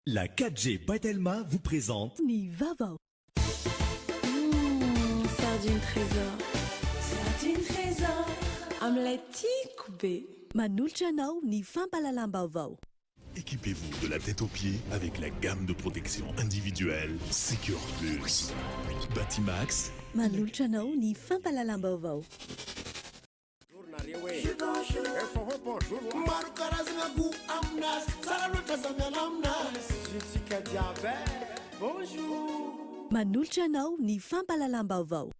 La 4G by Telma vous présente. Ny vaovao. Hum, sardine trésor. Sardine trésor. Amin'ilay tiako be. Manolotra anao ny fampahalalam-baovao. Équipez-vous de la tête aux pieds avec la gamme de protection individuelle Secure Plus. Batimax. Manolotra anao ny fampahalalam-baovao. Maro karazana goût aminazy, tsara loatra za miala aminazy. Jus-tsika jiaby e, bonjour. Manolotra anao ny fampahalalam-baovao.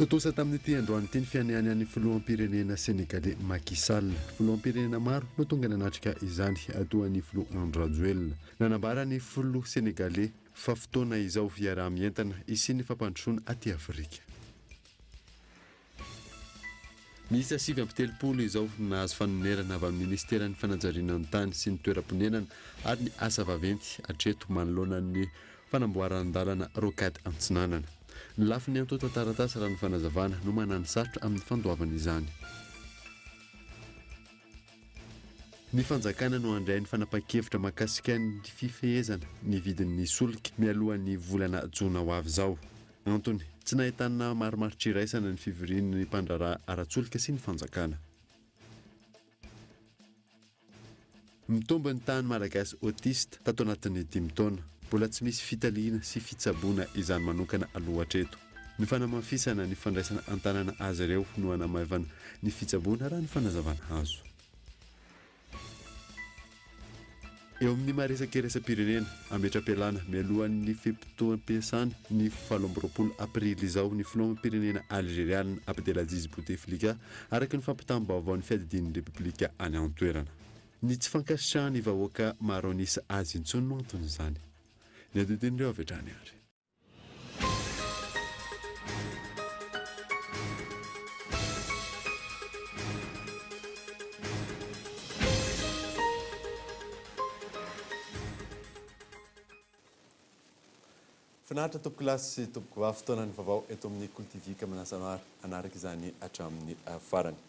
Tontosa tamin'ity androany ity ny fianianan'ny filoham-pirenena Senegaley Macky Sall. Filoham-pirenena maro no tonga nanatrika izany toa ny filoha Andry Rajoelina. Nanambara ny filoha Senegaley fa fotoana izao hiaraha-mientana hisian'ny fampandrosoana aty Afrika. Miisa 39 izao no nahazo fanonerana avy amin'ny minisiteran'ny fanajariana ny tany sy ny toeram-ponenana ary ny asa vaventy hatreto manoloana ny fanamboaran-dalana Rocade Antsinanana. Ny lafiny antontan-taratasy raha ny fanazavana no manano sarotra amin'ny fandoavana izany. Ny fanjakana no handray ny fanapahan-kevitra mahakasika ny fifehezana ny vidin'ny solika mialohan'ny volana jona ho avy izao. Antony, tsy nahitana marimaritra iraisana ny fivorian'ny mpandraharaha ara-tsolika sy ny fanjakana. Mitombo ny tahan'ny Malagasy autiste tato anatin'ny dimy taona. Mbola tsy misy fitaliana sy fitsaboana izany manokana aloha hatreto. Ny fanamafisana ny fandraisana an-tanana azy ireo no hanamaivana ny fitsaboana raha ny fanazavana azo. Eo amin'ny maha resaka iraisam-pirenena, hametra-pialana mialohan'ny fe-potoam-piasany ny 28 aprily izao ny filoham-pirenena Alzeriana Abdelaziz Bouteflika, araka ny fampitam-baovaon'ny fiadidian'ny Repoblika any an-toerana. Ny tsy fankasitrahan'ny vahoaka maro an'isa azy intsony no anton'izany. Ny andinindin'ireo avy hatrany ary. Finaritra tompokolahy sy tompokovavy, fotoanan'ny vaovao eto amin'ny Kolo TV ka manasa anao ary hanaraka izany hatramin'ny farany.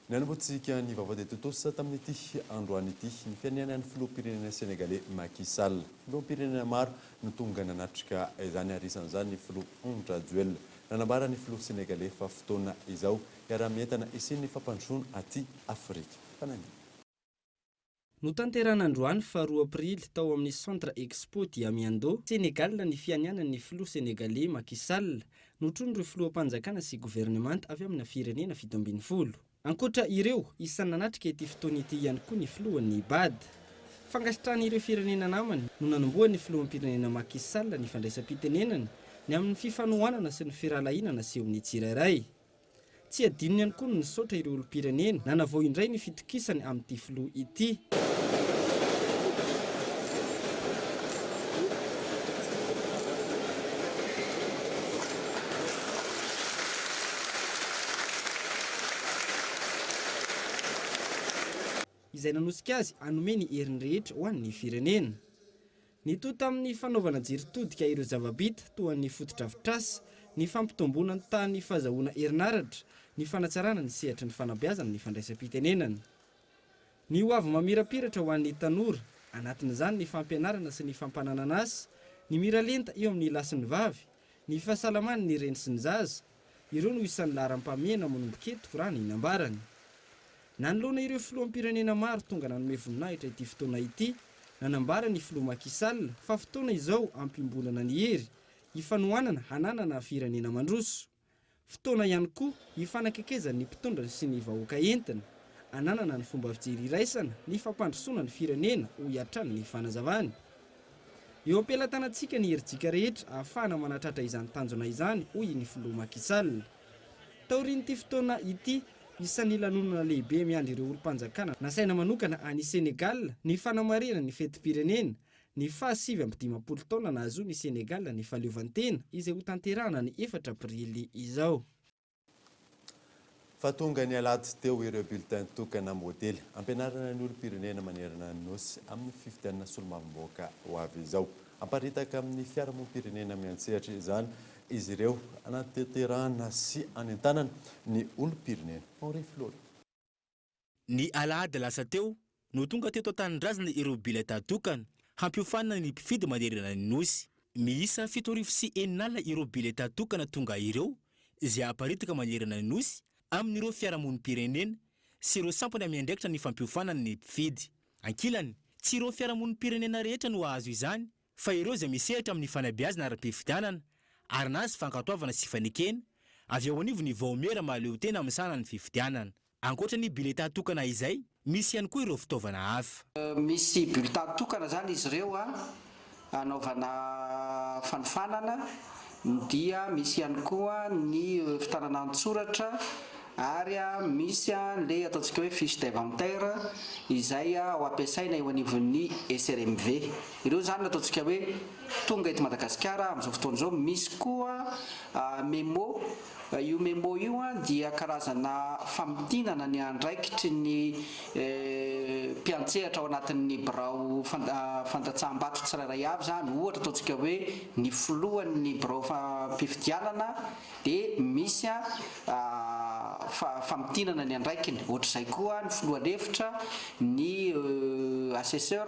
Ny hanombohantsika ny vaovao dia tontosa tamin'ity androany ity ny fianianan'ny filoham-pirenena Senegaley Macky Sall. Filoham-pirenena maro no tonga nanatrika izany ary isan'izany ny filoha Andry Rajoelina. Nanambara ny filoha Senegaley fa fotoana izao hiaraha-mientana hisian'ny fampandrosoana aty Afrika. Fananina. Notanterahina androany faharoa aprily tao amin'ny Centre Expo Diamiando, Sénégal ny fianianan'ny filoha Senegaley Macky Sall, notronin'ireo filoham-panjakana sy governemanta avy amina firenena 17. Ankoatra ireo, isan'ny nanatrika ity fotoana ity ihany koa ny filohan'ny Ibad. Fangasitrahana ireo firenena namany no nanombohan'ny filoham-pirenena Macky Sall ny fandraisam-pitenenany ny amin'ny fifanohanana sy ny firahalahiana nasehon'ny tsirairay. Tsy adinony ihany koa ny nisaotra ireo olom-pirenena nanavao indray ny fitokisany amin'ity filoha ity. Izay nanosika azy hanome ny heriny rehetra ho an'ny firenena. Nitohy tamin'ny fanaovana jery todika ireo zava-bita toa ny fotodrafitrasa, ny fampitomboana ny tahan'ny fahazahoana herinaratra, ny fanatsarana ny sehatry ny fanabeazana ny fandraisam-pitenenana. Ny ho avy mamirapiratra ho an'ny tanora, anatin'izany ny fampianarana sy ny fampananana asa, ny miralenta eo amin'ny lahy sy ny vavy, ny fahasalaman'ny reny sy ny zaza, ireo no isan'ny laharam-pahamehana manomboka eto raha ny nambarany. Nanoloana ireo filoham-pirenena maro tonga nanome voninahitra ity fotoana ity, nanambara ny filoha Macky Sall fa fotoana izao hampiombonana ny hery, hifanohanana hananana firenena mandroso. Fotoana ihany koa hifanakekezan'ny mpitondra sy ny vahoaka entina, hananana ny fomba fijery iraisana ny fampandrosoana ny firenena, hoy hatrany ny fanazavany. Eo am-pelatanantsika ny herijika rehetra ahafahana manatratra izany tanjona izany, hoy ny filoha Macky Sall. Taorian'ity fotoana ity, isan'ny lanonana lehibe miandry ireo olom-panjakana nasaina manokana any Sénégal ny fanamarihana ny fetim-pirenena, ny faha 59 taona nahazoan'i Sénégal ny fahaleovantena, izay hotanterahana ny 4 aprily izao. Fa tonga ny alahady teo ireo bulletin tokana modely ampianarana ny olom-pirenena manerana ny Nosy amin'ny fifidianana solombavambahoaka ho avy izao. Hamparitaka amin'ny fiarahamonim-pirenena miantsehatra izany izy ireo hanatanterahana sy hanentanana ny olom-pirenena. Henri Fleury. Ny alahady lasa teo no tonga teto an-tanindrazana ireo bileta tokana hampiofanana ny mpifidy manerana ny Nosy. Miisa 6600 ireo bileta tokana tonga ireo izay haparitaka manerana ny Nosy amin'ireo fiarahamonim-pirenena sy ireo sampana miandraikitra ny fampiofanana ny mpifidy. Ankilany, tsy ireo fiarahamonim-pirenena rehetra no hahazo izany fa ireo izay misehatra amin'ny fanabeazana ara-pifidianana ary nahazo fankatoavana sy fanekena avy ao anivon'ny vaomiera mahaleotena misahana ny fifidianana. Ankoatra ny biletà tokana izay, misy ihany koa ireo fitaovana hafa. Misy bulletin tokana izany izy ireo hanaovana fanofanana dia misy ihany koa ny fitanana an-tsoratra ary misy ilay ataontsika hoe fiche d'inventaire izay ho ampiasaina eo anivon'ny SRMV. Ireo izany no ataontsika hoe tonga eto Madagasikara amin'izao fotoana izao. Misy koa memo Io memo io dia karazana famintinana ny andraikitry ny mpiantsehatra ao anatin'ny birao fandatsaham-bato tsirairay avy izany, ohatra ataontsika hoe ny filohan'ny birao fampifidianana dia misy famintinana ny andraikiny, ohatr'izay koa ny filoha lefitra, ny assesseur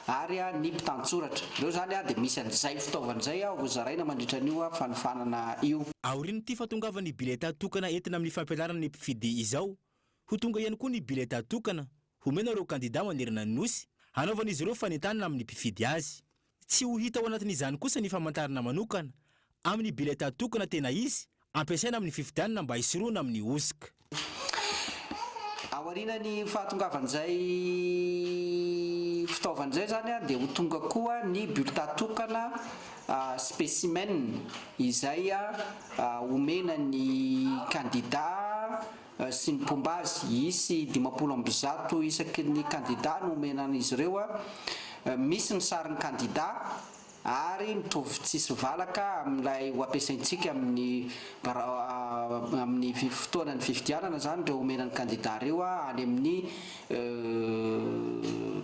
ary ny mpitantsoratra. Ireo izany dia misy an'izay fitaovana izay hozaraina mandritra an'io fanofanana io. Aorian'ity fahatongavan'ny bileta tokana entina amin'ny fampianarana ny mpifidy izao, ho tonga ihany koa ny bileta tokana homena ireo kandida manerana ny Nosy, hanaovan'izy ireo fanentanana amin'ny mpifidy azy. Tsy ho hita ao anatin'izany kosa ny famantarana manokana amin'ny bileta tokana tena izy ampiasaina amin'ny fifidianana mba hisorohana amin'ny hosoka. Aorian'ny fahatongavan'izay fitaovana izay izany dia ho tonga koa ny bulletin tokana spécimen izay homena ny kandida sy ny mpomba azy. Hisy 150 isaky ny kandida no homena an'izy ireo. Misy ny sarin'ny kandida. Ary mitovy tsisy valaka amin'ilay ho ampiasaintsika amin'ny amin'ny fotoanan'ny fifidianana izany ireo omena ny kandida ireo any amin'ny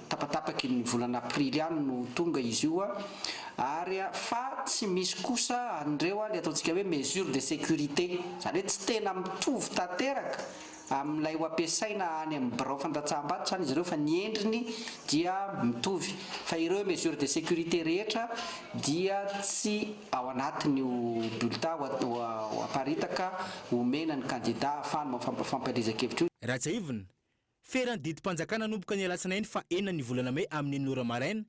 tapatapaky ny volana aprily any no tonga izy io ary fa tsy misy kosa an'ireo ilay ataontsika hoe mesure de sécurité izany hoe tsy tena mitovy tanteraka amin'ilay ho ampiasaina any amin'ny birao fandatsaham-bato izany izy ireo fa ny endriny dia mitovy fa ireo mesures de sécurité rehetra dia tsy ao anatin'io bulletin ho aparitaka omena ny kandida ahafahany manao fampielezan-kevitra io. Raha tsiahivina, feran'ny didim-panjakana nanomboka ny alatsinainy faha enina ny volana mey amin'ny enina ora maraina,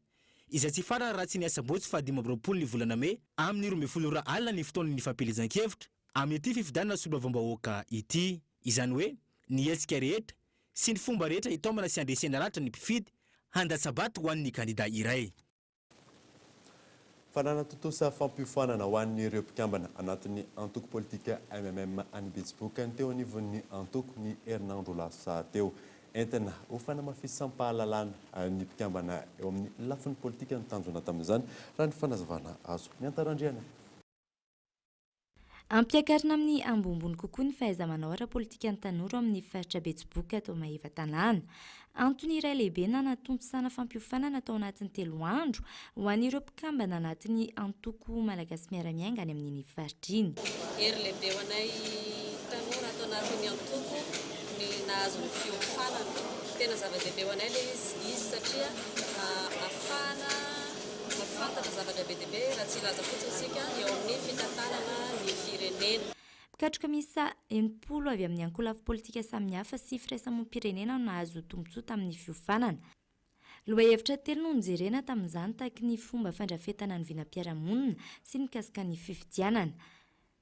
izay tsy hifarana raha tsy ny asabotsy faha 25 ny volana mey amin'ny 12 ora alina ny fotoan'ny fampielezan-kevitra. Amin'ity fifidianana solombavambahoaka ity. Izany hoe ny hetsika rehetra sy ny fomba rehetra hitaomana sy handresena lahatra ny mpifidy handatsa-bato ho an'ny kandida iray. Fa nanatontosa fampiofanana ho an'ireo mpikambana anatin'ny antoko politika mmm any Betsiboka ny teo anivon'ny antoko ny herinandro lasa teo. Entina ho fanamafisam-pahalalana ny mpikambana eo amin'ny lafiny politika ny tanjona tamin'izany, raha ny fanazavana azo. Miantara Randriana. Ampiakarina amin'ny ambonimbony kokoa ny fahaiza-manao ara-politikan'ny tanora ao amin'ny faritra Betsiboka ato Maevatanàna. Antony iray lehibe nanatontosana fampiofanana tao anatin'ny telo andro ho an'ireo mpikambana anatin'ny antoko Malagasy Miara-Miainga any amin'iny faritra iny. Hery lehibe ho anay tanora ato anatin'ny antoko ny nahazo ny fiofanana. Tena zava-dehibe ho anay ilay izy satria ahafahana Mahafantatra zavatra be dia be raha tsy hilaza fotsiny isika eo amin'ny fitantanana ny firenena. Mpikatroka miisa 60 avy amin'ny ankolafy politika samihafa sy firaisamonim-pirenena no nahazo tombontsoa tamin'ny fiofanana. Lohahevitra telo no nojerena tamin'izany tahaky ny fomba fandrafetana ny vinam-piarahamonina sy ny mikasika ny fifidianana.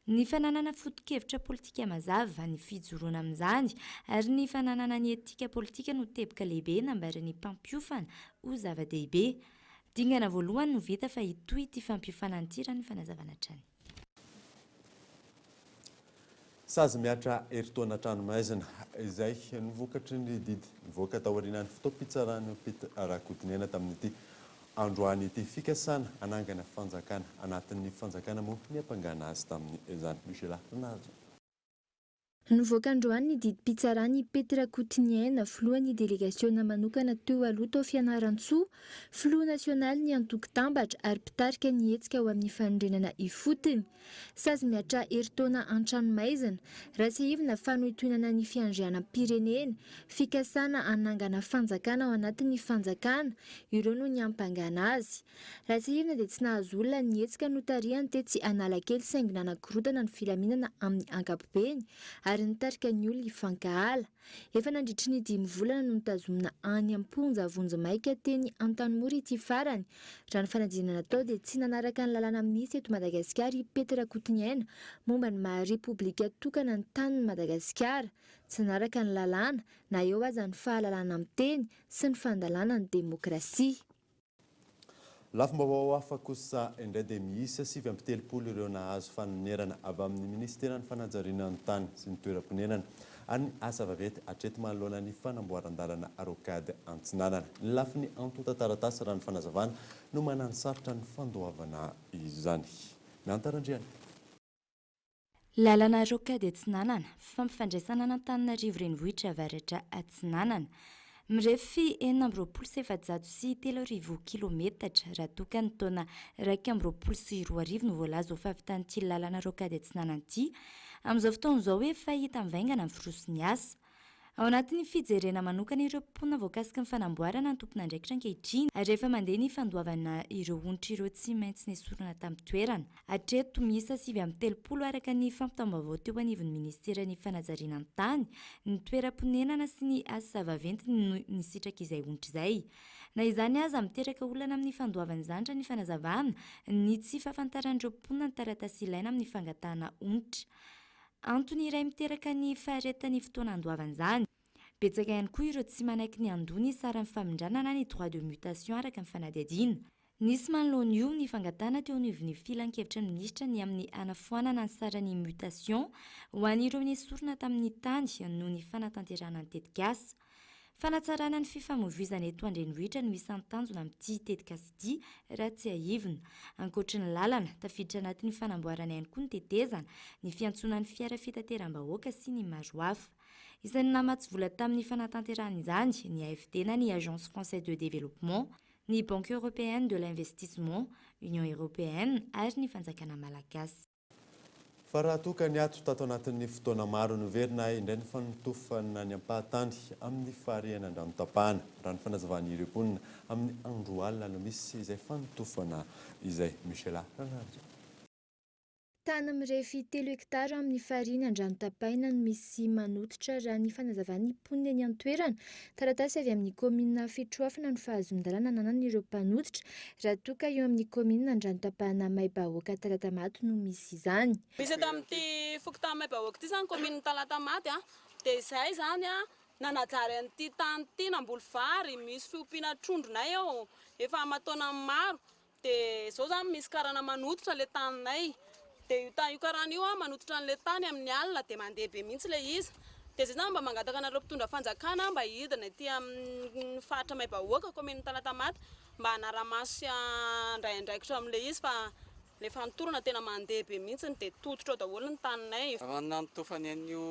Ny fananana foto-kevitra politika mazava, ny fijoroana amin'izany ary ny fananana ny etika politika no teboka lehibe nambaran'ny mpampiofana ho zava-dehibe. Dingana voalohany no vita fa hitohy ity fampiofanana ity raha ny fanazavana hatrany. Sazy mihatra herintaona an-tranomaizina izay no vokatry ny didy nivoaka taorian'ny fotoam-pitsaran'i Pete Rakotoniaina tamin'ity Androany ity fikasana hanangana fanjakana anatin'ny fanjakana moa niampangana azy tamin'izany. Michela Rinaldo. Nivoaka androany ny didim-pitsaran'i Pety Rakotoniaina, filohan'ny delegasiona manokana teo aloha tao Fianarantsoa, filoha nasionalin'ny antoko Tambatra ary mpitarika ny hetsika ho amin'ny fanorenana ifotony. Sazy mihatra herintaona an-tranomaizina, raha tsiahivina fanohintohinana ny fiandrianam-pirenena, fikasana hanangana fanjakana ao anatin'ny fanjakana, ireo no niampangana azy. Raha tsiahivina dia tsy nahazo olona ny hetsika notarihany tetsy Analakely saingy nanakorontana ny filaminana amin'ny ankapobeny ary nitarika ny olona hifankahala. Efa nandritry ny dimy volana no notazomina any am-ponja vonjimaika teny Antanimora ity farany. Raha ny fanadihadiana natao dia tsy nanaraka ny lalàna misy eto Madagasikara i Pety Rakotoniaina momba ny maha Repoblika tokana ny tanin'i Madagasikara. Tsy nanaraka ny lalàna na eo aza ny fahalalana miteny sy ny fandalana ny demokrasia. Lafim-baovao hafa kosa indray dia miisa 39 ireo nahazo fanonerana avy amin'ny minisiteran'ny fanajariana ny tany sy ny toeram-ponenana ary ny asa vaventy hatreto manoloana ny fanamboaran-dalana Rocade Antsinanana. Ny lafiny antontan-taratasy raha ny fanazavana no mananosarotra ny fandoavana izany. Miantara Andriana. Lalana Rocade Atsinanana, fampifandraisana an'Antananarivo Renivohitra Avaratra Atsinanana. Mirefy 3426 kilometatra raha toa ka ny taona 2021 no voalaza ho fahavitan'ity lalana Rocade Atsinanana ity. Amin'izao fotoana izao efa hita mivaingana ny firoso ny asa. Ao anatin'ny fijerena manokana ireo mponina voakasiky ny fanamboarana ny tompon'andraikitra ankehitriny ary efa mandeha ny fandoavana ireo onitra ireo tsy maintsy nesorina tamin'ny toerana. Hatreto, miisa 39 araka ny fampitam-baovao teo anivon'ny minisiteran'ny fanajariana ny tany, ny toeram-ponenana sy ny asa vaventy no nisitraka izay onitra izay. Na izany aza, miteraka olana amin'ny fandoavana izany raha ny fanazavana, ny tsy fahafantaran'ireo mponina ny taratasy ilaina amin'ny fangatahana onitra. Antony iray miteraka ny faharetan'ny fotoana andoavana izany. Betsaka ihany koa ireo tsy manaiky ny handoa ny saran'ny famindrana na ny droit de mutation araka ny fanadihadiana. Nisy manoloana io ny fangatahana teo anivon'ny filankevitry ny minisitra ny amin'ny hanafoanana ny saran'ny mutation ho an'ireo nesorina tamin'ny tany noho ny fanatanterahana ny tetikasa. Fanatsarana ny fifamoivoizana eto an-drenivohitra no isan'ny tanjona amin'ity tetikasa ity, raha tsiahivina. Ankoatry ny lalana, tafiditra anatin'ny fanamboarana ihany koa ny tetezana, ny fiantsonan'ny fiara fitateram-bahoaka sy ny maro hafa. Isan'ny namatsy vola tamin'ny fanatanterahana izany ny AFD na ny Agence Française de Développement, ny Banque Européenne de l'Investissement, Union Européenne, ary ny fanjakana malagasy. Fa raha toa ka niato tato anatin'ny fotoana maro, noverina indray ny fanotofana ny ampahatany amin'ny farihan' Andranotapahana. Raha ny fanazavan'ireo mponina, amin'ny andro alina no misy izay fanotofana izay. Michela Ranarison. Tany mirefy telo hektara amin'ny farihin' Andranotapaina no misy manototra raha ny fanazavan'ny mponina eny an-toerana. Taratasy avy amin'ny kaominina Fitroafana no fahazoan-dalana ananan'ireo mpanototra raha toa ka eo amin'ny kaominina Andranotapahana Maibahoaka Talatamaty no misy izany. Misy eto amin'ity fokontany Maibahoaka ity izany kaominin'i Talatamaty dia izahay izany nanajary an'ity tany ity namboly vary, misy fiompiana trondronay eo efa aman-taonany maro Dia izao izany misy karana manototra ilay taninay. Dia io tany io karana io an, manototra an'ilay tany amin'ny alina dia mandeha be mihitsy ilay izy. Dia izay izany mba mangataka anareo mpitondra fanjakana mba hidina ety amin'ny faritra Maibahoaka, kaominina Talatamaty, mba hanara-maso sy handray andraikitra amin'ilay izy fa ilay fanotorana tena mandeha be mihitsy dia tototra ao daholo ny taninay. Raha ny nanotofany an'io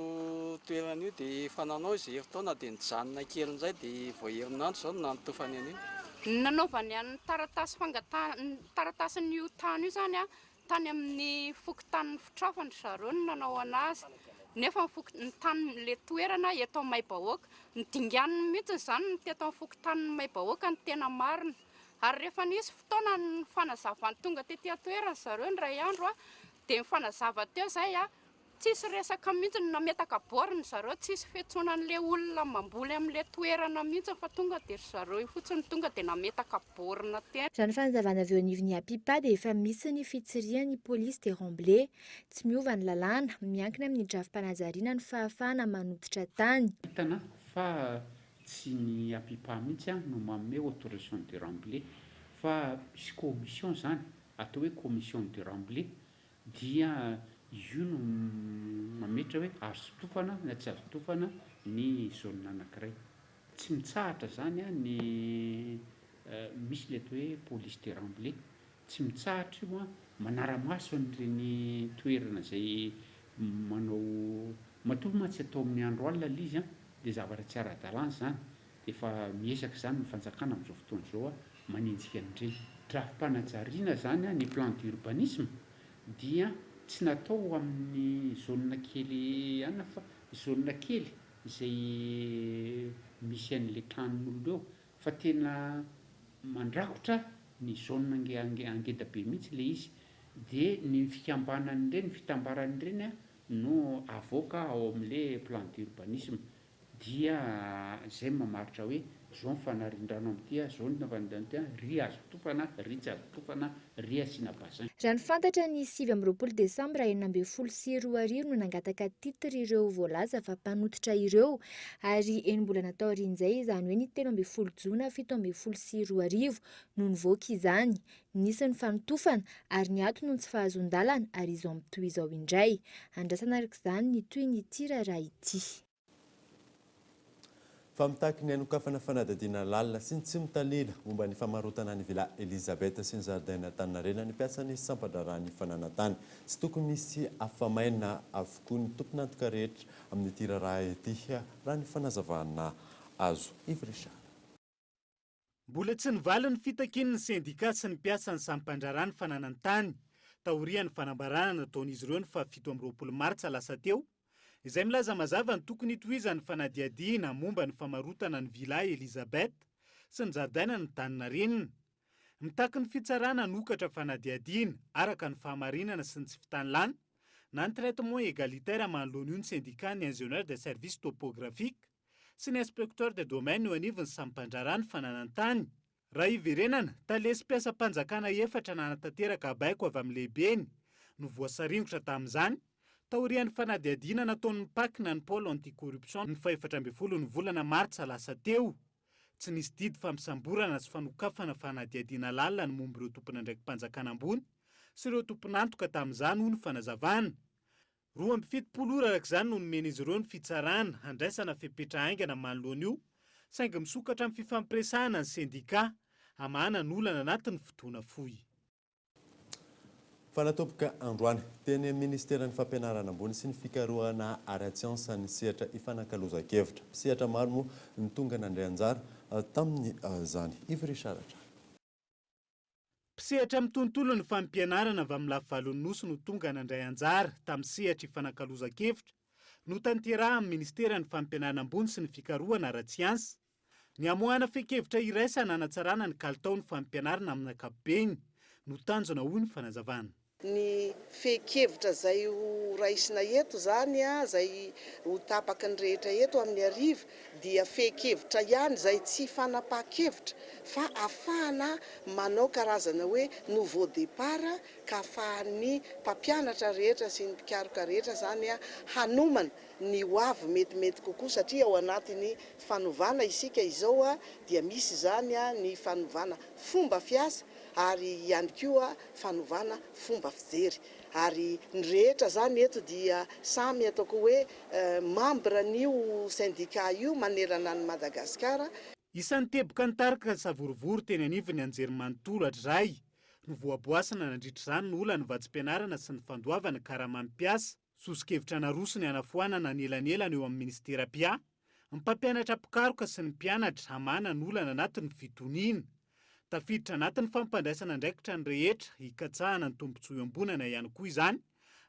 toerana io dia efa nanao izy herintaona dia nijanona kely indray dia vao herinandro izao no nanotofany an'io. Ny nanaovany an'ny taratasy fangatahana, ny taratasin'io tany io izany tany amin'ny fokontanin'ny Fitraofana ry zareo no nanao an'azy nefa ny foko, ny tany, ilay toerana eto amin'ny Maibahoaka. Ny dinganiny mihitsy izany ny teto amin'ny fokontanin'ny Maibahoaka no tena marina. Ary rehefa nisy fotoana nifanazavany tonga tety an-toerana zareo indray andro dia nifanazava teo izay Tsisy resaka mihitsy ny nametaka borne zareo, tsisy fiantsoana an'le olona mamboly amin'le toerana mihitsy fa tonga dia ry zareo io fotsiny tonga dia nametaka borne teny. Raha ny fanazavana avy eo anivon'ny APIPA dia efa misy ny fitsirihan'ny polisy des remblais. Tsy miova ny lalàna, miankina amin'ny drafi-panajariana ny fahafahana manototra tany. Hitana fa tsy ny APIPA mihitsy no manome autorisation de remblai fa misy commission zany atao hoe commission de remblai dia io no mametra hoe azo totofana na tsy azo totofana ny zone anankiray. Tsy mitsahatra zany ny misy ilay atao hoe police de remblai, tsy mitsahatra io manara-maso an'ireny toerana izay manao. Matoa mantsy atao amin'ny andro alina ilay izy dia zavatra tsy ara-dalàna izany, dia efa miezaka izany ny fanjakana amin'izao fotoana izao manenjika an'ireny. Drafi-panajariana izany ny plan d'urbanisme dia tsy natao ho amin'ny zone kely ihany fa zone kely izay misy an'ilay tranon'olona eo fa tena mandrakotra ny zone angeda be mihitsy ilay izy dia ny fikambanan'ireny, ny fitambaran'ireny no avoaka ao amin'ilay plan d'urbanisme dia izay no mamaritra hoe zao ny fanarin-drano amin'ity, zao ny fanarin-drano amin'ity, ry azo tofana, ry tsy azo tofana, ry asiana bassin. Raha ny fantatra, ny 29 desambra 2016 no nangataka titre ireo voalaza fa mpanototra ireo ary enim-bolana taorian'izay, izany hoe ny 13 jona 2017 no nivoaka izany. Nisy ny fanotofana ary niato noho ny tsy fahazoan-dalana ary izao mitohy izao indray. Andrasana araka izany ny tohin'ity raharaha ity. Fa mitaky ny hanokafana fanadihadiana lalina sy ny tsy mitanila momba ny famarotana ny Villa Elisabeth sy ny zaridaina Antaninarenina ny mpiasan'ny sampan-draharahan'ny fananantany. Tsy tokony hisy afa-maina avokoa ny tompon'antoka rehetra amin'ity raharaha ity, raha ny fanazavana azo. Yves Richard. Mbola tsy nivaly ny fitakian'ny sendikà sy ny mpiasan'ny sampan-draharaha ny fananan-tany, taorian'ny fanambarana nataon'izy ireo ny faha 27 martsa lasa teo, izay milaza mazava ny tokony hitohizan'ny fanadihadiana momba ny famarotana ny Villa Elisabeth sy ny zaridainan'Antaninarenina. Mitaky ny fitsarana hanokatra fanadihadiana araka ny fahamarinana sy ny tsy fitanilana na ny traitement égalitaire manoloana io ny sendikàn'ny ingénieurs des services topographiques sy ny inspecteur des domaines eo anivon'ny sampan-draharaha ny fananan-tany. Raha hiverenana, tale sy mpiasam-panjakana efatra nanatanteraka baiko avy amin'ny lehibeny no voasaringotra tamin'izany, taorian'ny fanadihadiana nataon'ny Pac na ny Pôle anti-corruption ny fahefatra ambin'ny ny volana martsa lasa teo. Tsy nisy didy fampisamborana sy fanokafana fanadihadiana lalina ny momba ireo tompon'andraiki-panjakana ambony sy ireo tompon'antoka tamin'izany, hoy ny fanazavana. 72 ora araka izany no nomen'izy ireo ny fitsarana handraisana fepetra haingana manoloana io, saingy misokatra amin'ny fifampiresahana ny sendikà hamahana ny olana anatin'ny fotoana fohy. Fa natomboka androany, teny amin'ny Ministeran'ny Fampianarana Ambony sy ny Fikarohana ara-tsiansa ny sehatra ifanakalozan-kevitra. Mpisehatra maro moa no tonga nandray anjara tamin'izany. Yves Richard hatrany. Mpisehatra amin'ny tontolon'ny fampianarana avy amin'ny lafivalon'ny Nosy no tonga nandray anjara tamin'ny sehatra ifanakalozan-kevitra notanterahan'ny Ministeran'ny Fampianarana Ambony sy ny Fikarohana ara-tsiansa. Ny hamoahana fehin-kevitra iraisana hanatsarana ny kalitaon'ny fampianarana amin'ny ankapobeny no tanjona hoy ny fanazavana. Ny fehin-kevitra izay ho raisina eto izany, izay ho tapaky ny rehetra eto amin'ny hariva dia fehin-kevitra ihany izay tsy fanapahan-kevitra fa afahana manao karazana hoe nouveau départ ka afahan'ny mpampianatra rehetra sy ny mpikaroka rehetra izany hanomana ny ho avy metimety kokoa satria ao anatin'ny fanovana isika izao dia misy izany ny fanovana fomba fiasa ary ihany koa fanovana fomba fijery ary ny rehetra zany eto dia samy ataoko hoe membre an'io syndicat io manerana an'i Madagasikara. Isan'ny teboka nitarika savorovoro teny anivon'ny anjerimanontolo hatrizay no voaboasana nandritra izany ny olan'ny vatsim-pianarana sy ny fandoavana karaman'ny mpiasa. Soso-kevitra naroso ny hanafoanana ny elanelana eo amin'ny minisitera mpiahy Ny mpampianatra mpikaroka sy ny mpianatra hamahana ny olana anatin'ny fitoniana. Tafiditra anatin'ny fampandraisana andraikitra ny rehetra hikatsahana ny tombontsoa iombonana ihany koa izany,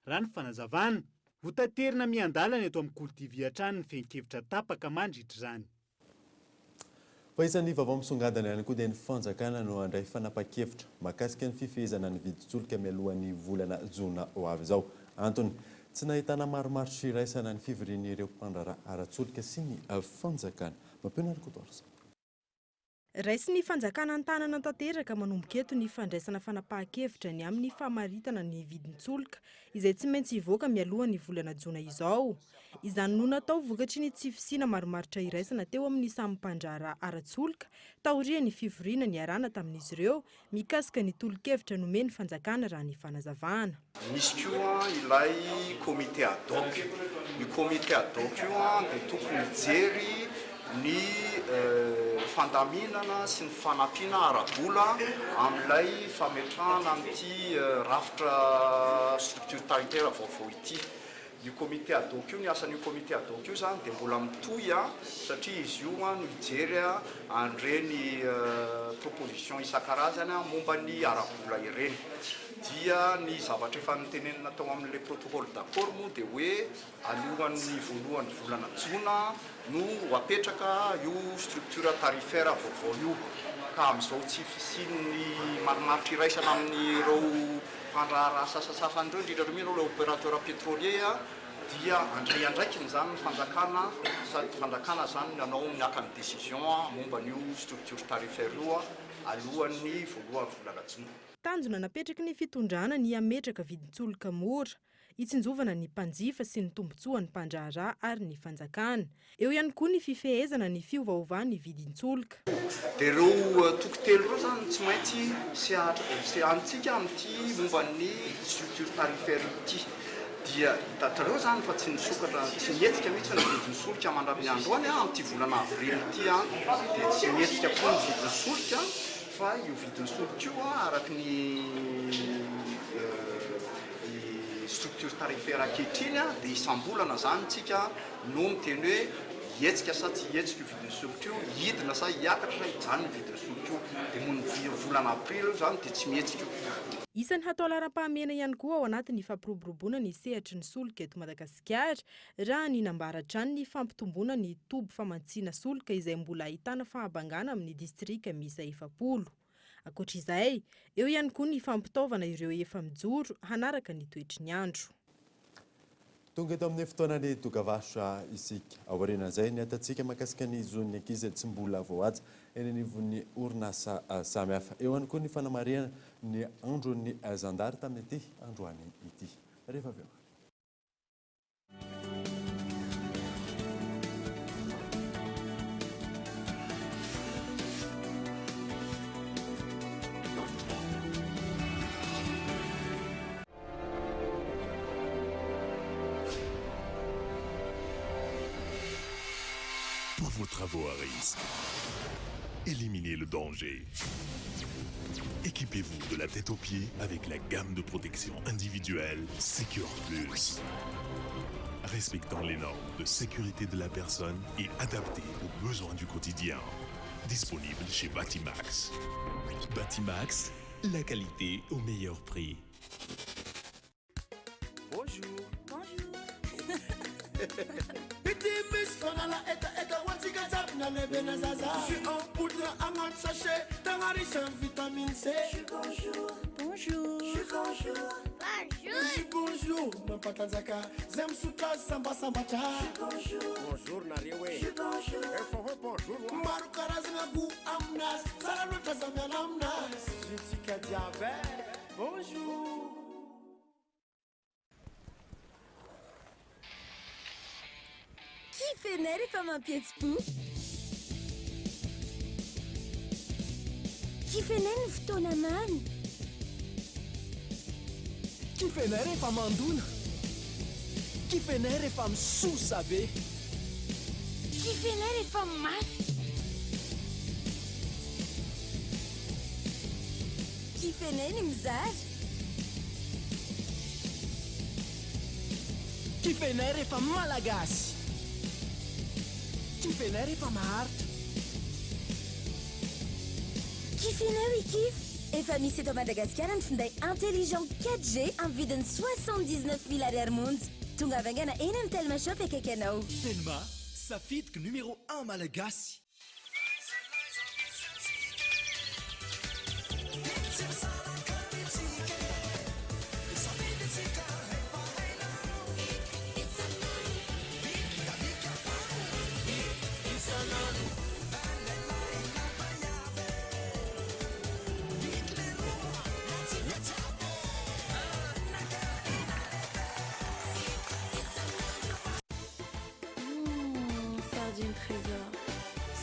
raha ny fanazavana. Hotaterina miandalana eto amin'ny Kolo TV hatrany ny fehin-kevitra tapaka mandritra izany. Fa isan'ny vaovao misongadina ihany koa dia ny fanjakana no handray fanapahan-kevitra mahakasika ny fifehezana ny vidin-tsolika mialohan'ny volana jona ho avy izao. Antony, tsy nahitana marimaritra iraisana ny fivorian'ireo mpandraharaha ara-tsolika sy ny fanjakana. Mampiona Rakotoarison. Raisin'ny fanjakana an-tanana tanteraka manomboka eto ny fandraisana fanapahan-kevitra ny amin'ny famaritana ny vidin-tsolika izay tsy maintsy hivoaka mialohan'ny volana jona izao. Izany no natao vokatry ny tsy fisiana marimaritra iraisana teo amin'ny samy mpandraharaha ara-tsolika taorian'ny fivoriana niarahana tamin'izy ireo mikasika ny tolo-kevitra nomen'ny fanjakana raha ny fanazavana. Misy koa ilay comité ad hoc. Io comité ad hoc io dia tokony hijery ny fandaminana sy ny fanampiana ara-bola amin'ilay fametrahana an'ity rafitra structure tarifaire vaovao ity. Io comité ad hoc io, ny asan'io comité ad hoc io izany dia mbola mitohy satria izy io no hijery an'ireny proposition isan-karazany momba ny ara-bola ireny. Dia ny zavatra efa notenenina tao amin'ilay protocole d'accord moa dia hoe alohan'ny voalohan'ny volana jona no ho apetraka io structure tarifaire vaovao io. Ka amin'izao tsy fisian'ny marimaritra iraisana amin'ireo mpandraharaha sasasasany ireo, indrindra indrindra ireo opérateur pétrolier dia handray andraikiny izany ny fanjakana sady fanjakana izany no hanao ny haka ny décision momba an'io structure tarifaire io alohan'ny voalohan'ny volana jona. Tanjona napetraky ny fitondrana ny hametraka vidin-tsolika mora, hitsinjovana ny mpanjifa sy ny tombontsoan'ny mpandraharaha ary ny fanjakana. Eo ihany koa ny fifehezana ny fiovaovan'ny vidin-tsolika. Dia ireo toko telo ireo izany no tsy maintsy sehanintsika amin'ity momba ny structure tarifaire ity. Dia hitanareo izany fa tsy nisokatra, tsy nihetsika mihitsy ny vidin'ny solika mandra-ny androany, amin'ity volana avril ity dia tsy nihetsika koa ny vidin'ny solika fa io vidin'ny solika io araka ny structure tarifaire ankehitriny dia isam-bolana izany tsika no miteny hoe hihetsika sa tsy hihetsika io vidin'ny solika io, hidina sa hiakatra sa hijanona io vidin'ny solika io. Dia moa ny volana aprily io izany dia tsy mihetsika io. Isan'ny hatao laharam-pahamehana ihany koa ao anatin'ny fampiroboroboana ny sehatry ny solika eto Madagasikara, raha ny nambara hatrany ny fampitomboana ny toby famantsiana solika izay mbola ahitana fahabangana amin'ny distrika miisa 40. Ankoatra izay, eo ihany koa ny fampitaovana ireo efa mijoro hanaraka ny toetry ny andro. Tonga eto amin'ny fotoanan'ny dokavarotra isika. Aorianan'izay, ny atantsika mahakasika ny zon'ny ankizy tsy mbola voahaja eny anivon'ny orinasa samihafa. Eo ihany koa ny fanamarihana ny andron'ny zandary tamin'ity androany ity. Rehefa avy eo. Pour vos travaux à risque, éliminez le danger. Équipez-vous de la tête aux pieds avec la gamme de protection individuelle Secure Plus. Respectant les normes de sécurité de la personne et adaptée aux besoins du quotidien. Disponible chez Batimax. Batimax, la qualité au meilleur prix. Bonjour. Bonjour. Ity misy fanala hetaheta ho antsika jiaby na lehibe na zaza. Jus en poudre agnaty sachet tegna riche en vitamine C. Jus bonjour. Bonjour. Jus bonjour. Bonjour. Jus bonjour mampatanjaka zay misotro azy sambasambatra. Jus bonjour. Bonjour nareo e. Jus bonjour. Efa hoe bonjour wa. Maro karazagna goût aminazy tsara loatra za miala aminazy. Jus tsika jiaby e. Bonjour. Kifenay rehefa mampihetsi-po. Kifenay ny fotoana mamy. Kifenay rehefa mandona. Kifenay rehefa misosa be. Kifenay rehefa mafy. Kifenay ny mizara. Kifenay rehefa Malagasy. Kifenay rehefa maharitra. Kifenay ry kif! Efa misy eto Madagasikara ny finday intelligent 4G amin'ny vidiny 79 mille ariary monja. Tongava haingana eny amin'ny Telma Shop akaiky anao. Telma, safidiko numéro un Malagasy. Mmh, sardine trésor.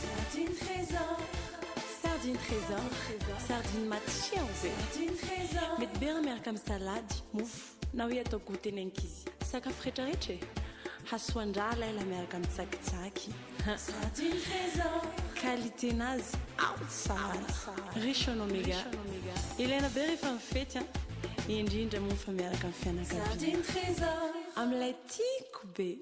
Sardine trésor. Sardine trésor. Sardine matsiro be. Sardine trésor. Mety be raha miaraka amin'ny salady, mofo, na hoe atao goûter ny ankizy. Sakafo rehetrarehetra e. Hasoan-draha laila miaraka amin'ny tsakitsaky. Sardine trésor. Qualité nazy ao tsara. Riche en oméga. Ilaina be rehefa mifety an. Indrindra moa fa miaraka amin'ny fianakaviana. Sardine trésor. Amin'ilay tiako be.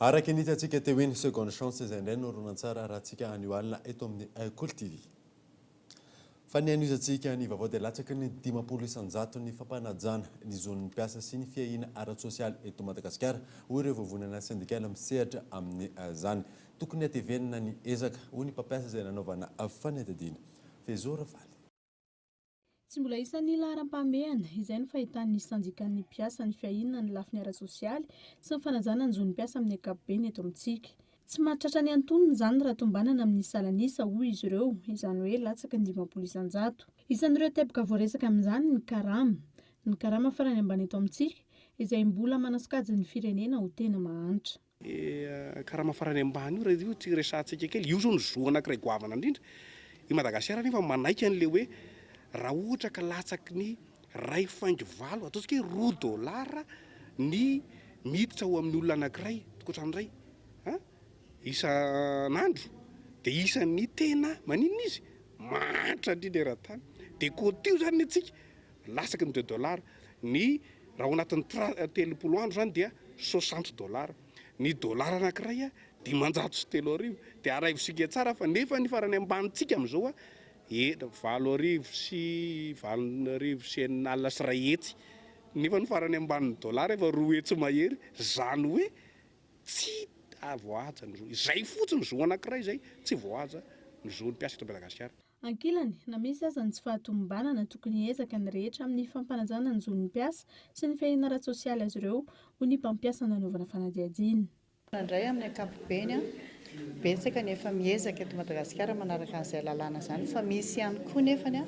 Araka ny hitantsika teo iny, Seconde Chance izay indray no horonantsary arahantsika anio alina eto amin'ny Kolo TV. Fa ny hanohizantsika ny vaovao dia latsaky ny 50 isan-jato ny fampanajana ny zon'ny mpiasa sy ny fiahiana ara-tsosialy eto Madagasikara, hoy ireo vovonana sendikaly misehatra amin'izany. Tokony hatevenina ny ezaka, hoy ny mpampiasa izay nanaovana fanadihadiana. Fezo Rafaly. Tsy mbola isan'ny laharam-pahamehana, izay no fahitan'ny sendikan'ny mpiasa ny fiahiana ny lafiny ara-tsosialy sy ny fanajana ny zon'ny mpiasa amin'ny ankapobeny eto amintsika. Tsy mahatratra ny antonony izany raha tombanana amin'ny salan'isa, hoy izy ireo, izany hoe latsaky ny 50%. Isan'ireo teboka voaresaka amin'izany ny karama. Ny karama farany ambany eto amintsika, izay mbola manasokajy ny firenena ho tena mahantra. Karama farany ambany io raha io tsy resahantsika kely, io zao no zo anankiray goavana indrindra. I Madagasikara anefa manaiky an'ilay hoe raha ohatra ka latsaky ny iray faingo valo, ataontsika hoe roa dollars ny miditra ao amin'ny olona anankiray, tokantrano iray an, isan'andro dia isan'ny tena maninona izy? Mahantra indrindra eran-tany. Dia côté io zany ny antsika Latsaky ny deux dollars. Ny raha ao anatin'ny 30 andro izany dia soixante dollars. Ny dollar anankiray 3500. Dia araivontsika tsara fa nefa ny farany ambanintsika amin'izao e 8600. Nefa ny farany ambanin'ny dollar efa 200 mahery. Izany hoe tsy voahaja ny zo. Izay fotsiny zo anankiray izay tsy voahaja ny zon'ny mpiasa eto Madagasikara. Ankilany, na misy aza ny tsy fahatomombanana, tokony hiezaka ny rehetra amin'ny fampanajana ny zon'ny mpiasa sy ny fiahiana ara-tsosialy azy ireo, hoy ny mpampiasa nanaovana fanadihadiana. Indray amin'ny ankapobeny, betsaka ny efa miezaka eto Madagasikara manaraka an'izay lalàna izany fa misy ihany koa nefany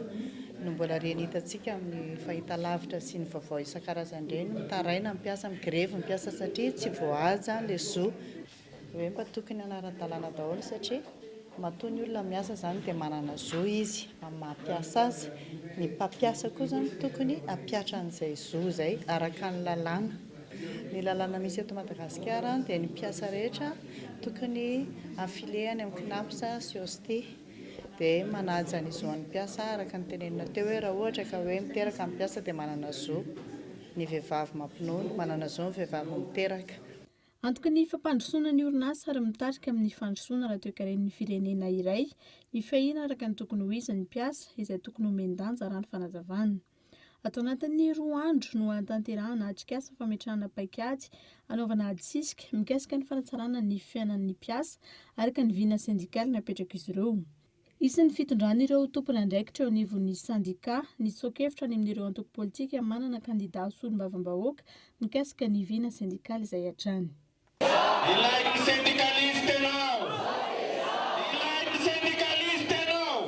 no mbola reny hitantsika amin'ny fahitalavitra sy ny vaovao isan-karazany ireny, mitaraina ny mpiasa, migrevy ny mpiasa satria tsy voahaja ilay zo. Hoe mba tokony hanara-dalàna daholo satria matoa ny olona miasa izany dia manana zo izy amin'ny maha mpiasa azy, ny mpampiasa koa izany tokony hampihatra an'izay zo izay araka ny lalàna. Ny lalàna misy eto Madagasikara dia ny mpiasa rehetra tokony affilier any amin'ny Cnaps sy Ostie dia manaja ny zo an'ny mpiasa araka ny tenenina teo hoe raha ohatra ka hoe miteraka ny mpiasa dia manana zo ny vehivavy mampinono, manana zo ny vehivavy miteraka. Antoky ny fampandrosoana ny orinasa ary mitarika amin'ny fandrosoana ara-toekaren'ny firenena iray ny fiahiana araka ny tokony ho izy ny mpiasa izay tokony homen-danja raha ny fanazavana. Ato anatin'ny roa andro no hanatanterahana atrikasa fametrahana paikady hanaovana ady sisika mikasika ny fanatsarana ny fiainan'ny mpiasa araka ny vina sendikaly napetrak'izy ireo. Hisy ny fitondran'ireo tompon'andraikitra eo anivon'ny sendikà ny tsoa-kevitra any amin'ireo antoko politika manana kandidà ho solombavambahoaka mikasika ny vina sendikaly izay hatrany. Ilain'ny sendikalista ianao! Ilain'ny sendikalista ianao!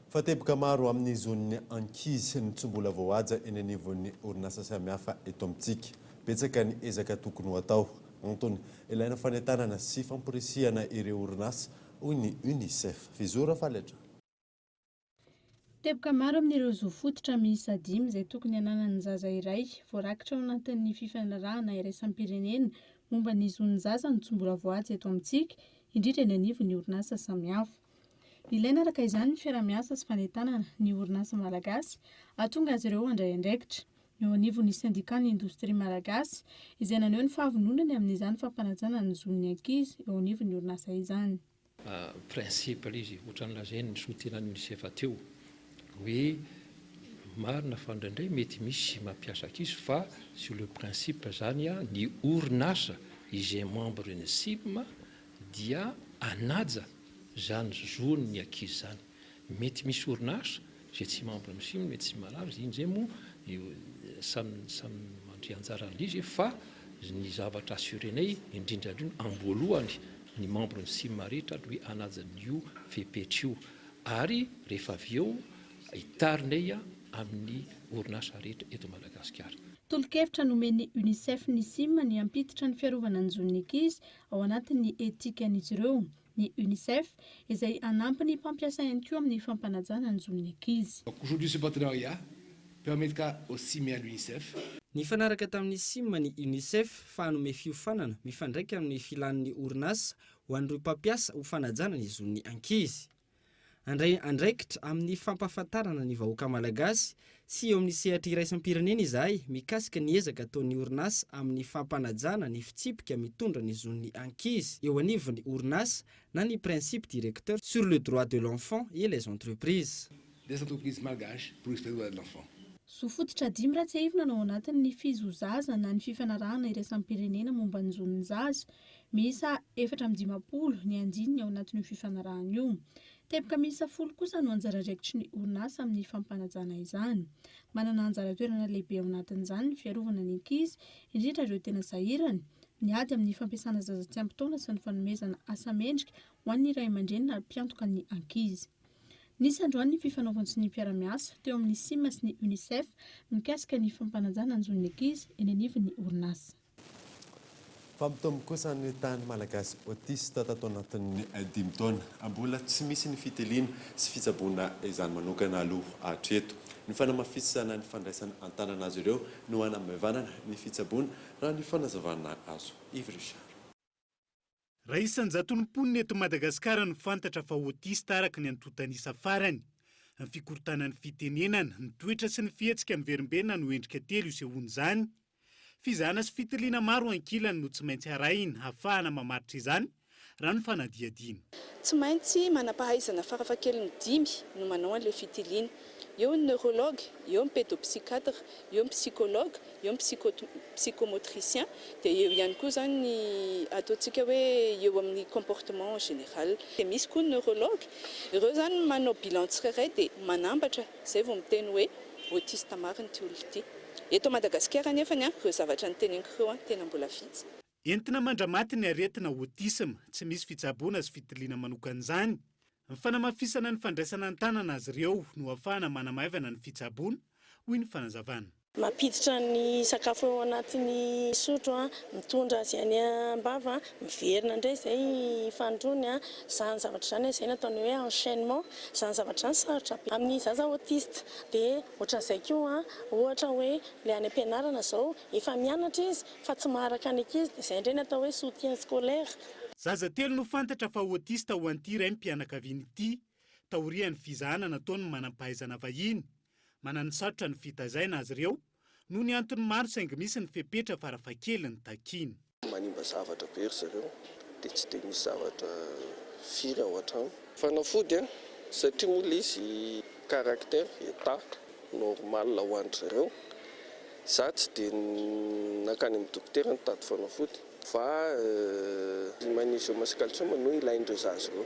Fa teboka maro amin'ny zon'ny ankizy no tsy mbola voahaja eny anivon'ny orinasa samihafa eto amintsika. Betsaka ny ezaka tokony ho atao. Antony, ilaina fanentanana sy famporisihana ireo orinasa, hoy ny Unicef. Fizo Rafaly hatrany. Teboka maro amin'ireo zo fototra miisa dimy izay tokony hananan'ny zaza iray voarakitra ao anatin'ny fifanarahana iraisam-pirenena momba ny zon'ny zaza no tsy mbola voahaja eto amintsika, indrindra eny anivon'ny orinasa samihafa. Ilaina araka izany ny fiaraha-miasa sy fanentanana ny orinasa malagasy hahatonga azy ireo handray andraikitra. Eo anivon'ny Sendikan'ny Indostria Malagasy, izay naneho ny fahavononany amin'izany fampanajana ny zon'ny ankizy eo anivon'ny orinasa izany. Principe ilay izy, ohatran'ny lazain'ny solontenan'ny Unicef teo hoe marina fa indraindray mety misy mampiasa ankizy fa sur le principe izany ny orinasa izay membre ny SIM dia hanaja izany zon'ny ankizy izany. Mety misy orinasa izay tsy membre amin'ny SIM, mety tsy malaza, iny izay moa samy samy mandray anjara an'ilay izy fa ny zavatra assurer-nay indrindra indrindra amboalohany ny membre ny SIM rehetra hoe hanaja an'io fepetra io ary rehefa avy eo hitarinay amin'ny orinasa rehetra eto Madagasikara. Tolo-kevitra nomen'ny Unicef ny SIM ny hampiditra ny fiarovana ny zon'ny ankizy ao anatin'ny etikan'izy ireo, ny Unicef, izay hanampy ny mpampiasa ihany koa amin'ny fampanajana ny zon'ny ankizy. Aujourd'hui ce partenariat permettra au CIM et à l'Unicef. Nifanaraka tamin'ny Sim ny Unicef fa hanome fiofanana mifandraika amin'ny filan'ny orinasa ho an'ireo mpampiasa ho fanajana ny zon'ny ankizy. Handray andraikitra amin'ny fampahafantarana ny vahoaka malagasy sy eo amin'ny sehatra iraisam-pirenena izahay mikasika ny ezaka ataon'ny orinasa amin'ny fampanajana ny fitsipika mitondra ny zon'ny ankizy eo anivon'ny orinasa na ny principe directeur sur le droit de l'enfant et les entreprises. des entreprises malgaches pour respect des droits de l'enfant. Zo fototra dimy raha tsiahivina no ao anatin'ny Fizo-zaza na ny fifanarahana iraisam-pirenena momba ny zon'ny zaza. Miisa 54 ny andininy ao anatin'io fifanarahana io. Teboka miisa folo kosa no anjara andraikitry ny orinasa amin'ny fampanajana izany. Manana anjara toerana lehibe ao anatin'izany ny fiarovana ny ankizy, indrindra ireo tena sahirana, ny ady amin'ny fampiasana zaza tsy ampy taona sy ny fanomezana asa mendrika ho an'ny ray aman-dreny na mpiantoka ny ankizy. Nisy androany ny fifanaovan-tsonia mpiara-miasa teo amin'ny Sim sy ny Unicef mikasika ny fampanajana ny zon'ny ankizy eny anivon'ny orinasa. Fampitombo kosa ny tahan'ny Malagasy autiste tato anatin'ny dimy taona. Mbola tsy misy ny fitiliana sy fitsaboana izany manokana aloha hatreto. Ny fanamafisana ny fandraisana an-tanana azy ireo no hanamaivanana ny fitsaboana, raha ny fanazavana azo. Yves Richard. Raha isan-jaton'ny mponina eto Madagasikara no fantatra fa autiste araka ny antontan'isa farany. Ny fikorontanan'ny fitenenana, ny toetra sy ny fihetsika miverimberina no endrika telo isehoan'izany. Fizahana sy fitiliana maro ankilany no tsy maintsy arahina hahafahana mamaritra izany, raha ny fanadihadiana. Tsy maintsy manam-pahaizana farafahakeliny dimy no manao an'ilay fitiliana. Eo ny neurologue, eo ny pédopsychiatre, eo ny psychologue, eo ny psychomotricien, dia eo ihany koa izany ny ataontsika hoe eo amin'ny comportement en général. Dia misy koa ny neurologue, ireo izany manao bilan tsirairay dia manambatra izay vao miteny hoe autiste marina ity olona ity. Eto Madagasikara anefany ireo zavatra noteneniko ireo tena mbola vitsy. Entina mandramaty ny aretina autisme, tsy misy fitsaboana sy fitiliana manokana izany. Ny fanamafisana ny fandraisana an-tanana azy ireo no ahafahana manamaivana ny fitsaboana, hoy ny fanazavana. Mampiditra ny sakafo ao anatin'ny sotro, mitondra azy any am-bava, miverina indray izay fanindroany, izany zavatra izany, izay no ataony hoe enchaînement, izany zavatra izany sarotra be amin'ny zaza autiste. Dia ohatran'izay koa, ohatra hoe ilay any am-pianarana izao, efa mianatra izy fa tsy maharaka ny ankizy, dia izay indray no atao hoe soutien scolaire. Zaza telo no fantatra fa autiste ho an'ity raim-pianakaviana ity, taorian'ny fizahana nataon'ny manam-pahaizana vahiny. Mananosarotra ny fitazaina azy ireo noho ny antony maro saingy misy ny fepetra farafahakeliny takiany. Manimba zavatra be ry zareo dia tsy dia misy zavatra firy ao an-trano. Fanafody an! Satria moa ilay izy caractère, état, normal ho an-dry zareo. Za tsy dia nankany amin'ny dokotera nitady fanafody fa ny magnésium sy calcium no ilain'ireo zaza ireo.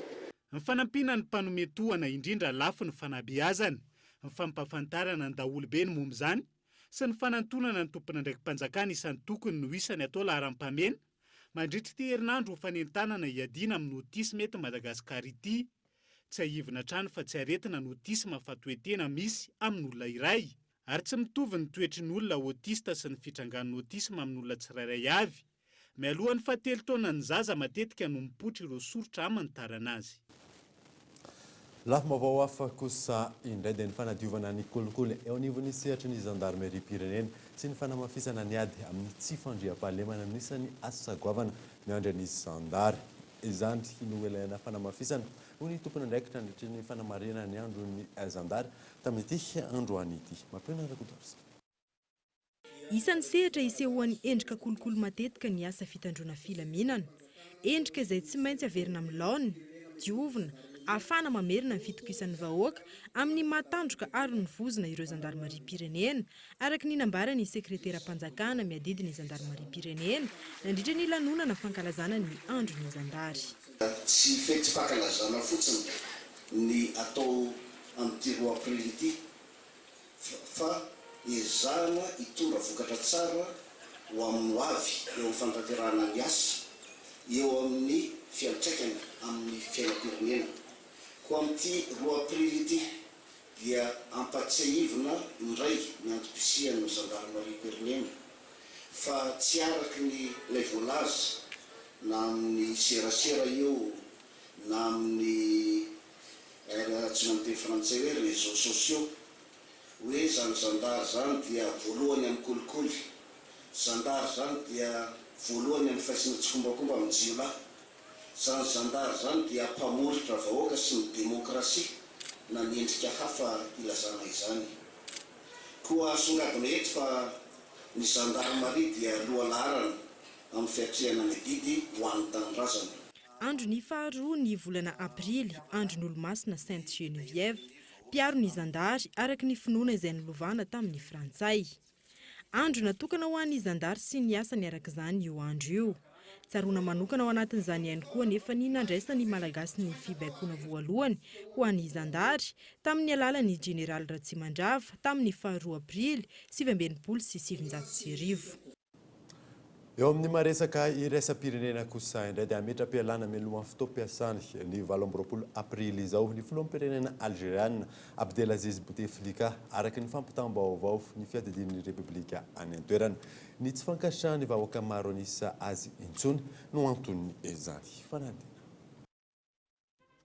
Ny fanampiana ny mpanome tohana indrindra lafiny fanabeazana, ny fampahafantarana ny daholobe ny momba izany sy ny fanantonana ny tompon'andraiki-panjakana isan-tokony no isany atao laharam-pahamehana mandritra ity herinandro ho fanentanana hiadiana amin'ny autisme eto Madagasikara ity. Tsiahivina hatrany fa tsy aretina ny autisme fa toe-tena misy amin'olona iray ary tsy mitovy ny toetry ny olona autiste sy ny fitrangan'ny autisme amin'olona tsirairay avy. Mialohan'ny fahatelo taonan'ny zaza matetika no mipoitra ireo soritra hamantarana azy. Lafim-baovao hafa kosa indray dia ny fanadiovana ny kolikoly eo anivon'ny sehatry ny zandarimeriam-pirenena sy ny fanamafisana ny ady amin'ny tsy fandriampahalemana no isan'ny asa goavana miandry ny zandary. Izany no ilaina fanamafisana, hoy ny tompon'andraikitra nandritry ny fanamarihana ny andron'ny zandary tamin'ity androany ity. Mampionona Rakotoarison. Isan'ny sehatra isehoan'ny endrika kolikoly matetika ny asa fitandroana filaminana. Endrika izay tsy maintsy averina amin'ny laoniny, diovina, ahafahana mamerina ny fitokisan'ny vahoaka amin'ny maha tandroka aro ny vozona ireo zandarimariam-pirenena, araka ny nambaran'ny sekreteram-panjakana miadidy ny zandarimariam-pirenena nandritra ny lanonana fankalazana ny andron'ny zandary. Tsy fety fankalazana fotsiny ny atao amin'ity roa aprily ity fa ezahana hitondra vokatra tsara ho amin'ny ho avy eo amin'ny fanatanterahana ny asa, eo amin'ny fiantraikany amin'ny fiainam-pirenena. Koa amin'ity roa aprily ity dia ampatsiahivina indray ny antom-pisian'ny zandarimariam-pirenena fa tsy araka ny ilay voalaza na amin'ny serasera io na amin'ny raha antsoina amin'ny teny frantsay hoe réseaux sociaux, hoe izany zandary izany dia voalohany amin'ny kolikoly. zandary izany dia voalohany amin'ny firaisana tsikombakomba amin'ny jiolahy. Izany zandary izany dia mpamoritra vahoaka sy ny demokrasia na ny endrika hafa ilazana izany. Koa asongadina eto fa ny zandarimaria dia lohalaharana amin'ny fiatrehana ny adidy ho an'ny tanindrazana. Andro ny faharoa ny volana aprily, andron'Olomasina Sainte Geneviève, mpiaro ny zandary araka ny finoana izay nolovana tamin'ny frantsay. Andro natokana ho an'ny zandary sy ny asany araka izany io andro io. Tsaroana manokana ao anatin'izany ihany koa anefa ny nandraisan'ny Malagasy ny fibaikoana voalohany ho an'ny zandary tamin'ny alalan'ny Jeneraly Ratsimandrava tamin'ny faharoa aprily 1969. Eo amin'ny maha-resaka iraisam-pirenena kosa indray dia hametra-pialana mialohan'ny fotoam-piasany ny 28 aprily izao ny filoham-pirenena Alzeriana Abdelaziz Bouteflika, araka ny fampitam-baovao ny fiadidian'ny Repoblika any an-toerana. Ny tsy fankasitrahan'ny vahoaka maro an'isa azy intsony no anton'izany fanadinana.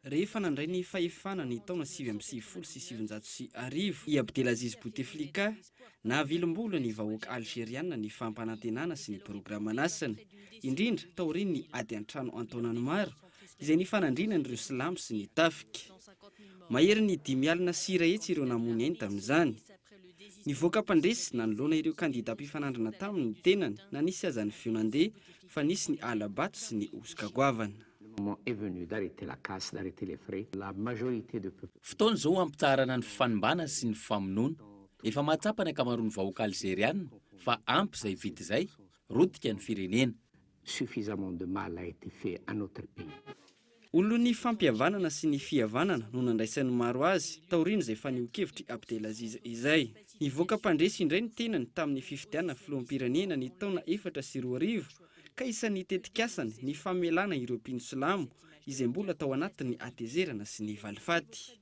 Rehefa nandray ny fahefana ny taona 1999 i Abdelaziz Bouteflika, nahavelom-bolo ny vahoaka Alzeriana ny fampanantenana sy ny programan'asany, indrindra taorian'ny ady an-trano an-taonany maro izay nifanandrinan'ireo silamo sy ny tafika. Maherin'ny 150 ireo namoy ny ainy tamin'izany. Nivoaka mpandresy nanoloana ireo kandidà mpifanandrina taminy ny tenany na nisy aza ny feo nandeha fa nisy ny hala-bato sy ny hosoka goavana. Le moment est venu d'arrêter la casse, d'arrêter les frais. La majorité de peuple. Fotoana izao hampitsaharana ny fanimbana sy ny famonoana. Efa mahatsapa ny ankamaroan'ny vahoaka alzeriana fa ampy izay vita izay, rotika ny firenena. Suffisamment de mal a été fait à notre pays. Olon'ny fampihavanana sy ny fihavanana no nandraisan'ny maro azy taorian'izay fanehoan-kevitr'i Abdelaziz izay. Nivoaka mpandresy indray ny tenany tamin'ny fifidianana filoham-pirenena ny taona 2004 ka isan'ny tetikasany ny famelana ireo mpino silamo izay mbola tao anatin'ny hatezerana sy ny valifaty.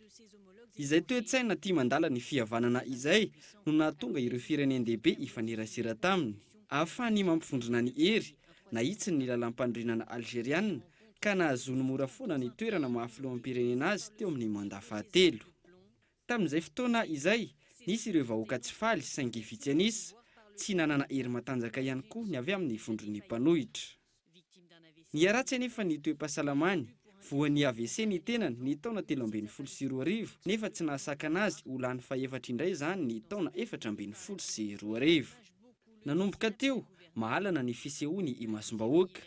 Izay toe-tsaina tia mandala ny fihavanana izay no nahatonga ireo firenen-dehibe hifanerasera taminy, ahafahany mampivondrona ny hery, nahitsiny ny lalàmpanorenana alzeriana ka nahazoany mora foana ny toerana maha filoham-pirenena azy teo amin'ny mandat fahatelo. Tamin'izay fotoana izay, nisy ireo vahoaka tsy faly saingy vitsy an'isa, tsy nanana hery matanjaka ihany koa ny avy amin'ny vondron'ny mpanohitra. Niharatsy anefa ny toe-pahasalamany, voan'ny AVC ny tenany ny taona 2013 nefa tsy nahasakana azy ho lany fahefatra indray izany ny taona 2014. Nanomboka teo, mahalana ny fisehoany imasom-bahoaka.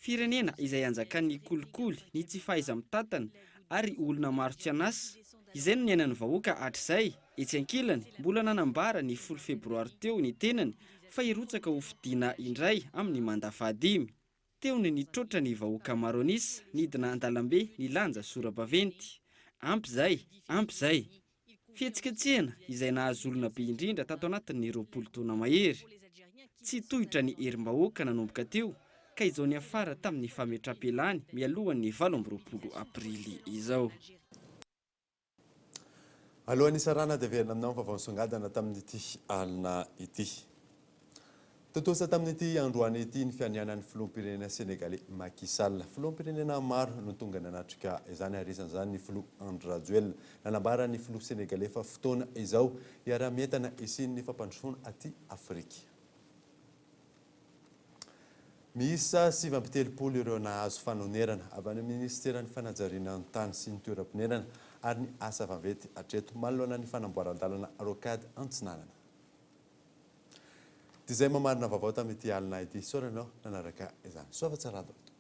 Firenena izay anjakan'ny kolikoly, ny tsy fahaiza-mitantana ary olona maro tsy an'asa. Izay no niainan'ny vahoaka hatrizay. Etsy ankilany, mbola nanambara ny folo febroary teo ny tenany fa hirotsaka ho fidiana indray amin'ny mandat fahadimy. Teo ny nitroatra ny vahoaka maro an'isa, nidina an-dalambe nilanja sora-baventy. Ampy izay! Ampy izay! Fihetsiketsehana izay nahazo olona be indrindra tato anatin'ny 20 taona mahery. Tsy tohitra ny herim-bahoaka nanomboka teo ka izao niafara tamin'ny fametram-pialany mialohan'ny 28 aprily izao. Alohan'ny hisarahana dia averina aminao ny vaovao nisongadina tamin'ity alina ity. Tontosa tamin'ity androany ity ny fianianan'ny filoham-pirenena Senegaley Macky Sall. Filoham-pirenena maro no tonga nanatrika izany ary isan'izany ny filoha Andry Rajoelina. Nanambara ny filoha Senegaley fa fotoana izao hiaraha-mientana hisian'ny fampandrosoana aty Afrika. Miisa 39 ireo nahazo fanonerana avy any amin'ny minisiteran'ny fanajariana ny tany sy ny toeram-ponenana ary ny asa vaventy hatreto manoloana ny fanamboaran-dalana Rocade Antsinanana. Dia izay mamarina vaovao tamin'ity alina ity. Isaorana anao nanaraka izany. Soa fa tsara daholo tompoko.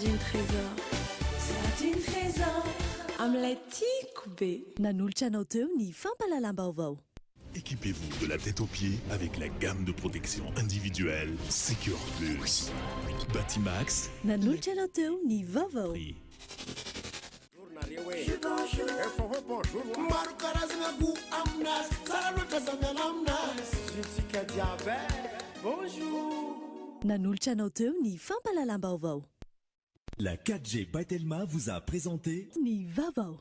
Sardine Trésor. Sardine Trésor. Amin'ilay tiako be. Nanolotra anao teo ny fampahalalam-baovao. Équipez-vous de la tête aux pieds avec la gamme de protection individuelle Secure Plus. Batimax. Nanolotra anao teo ny vaovao. Maro karazana goût aminazy, tsara loatra za miala aminazy Zitsika jiaby bonjour. Nanolotra anao teo ny fampahalalam-baovao. La 4G by Telma vous a présenté ny vaovao.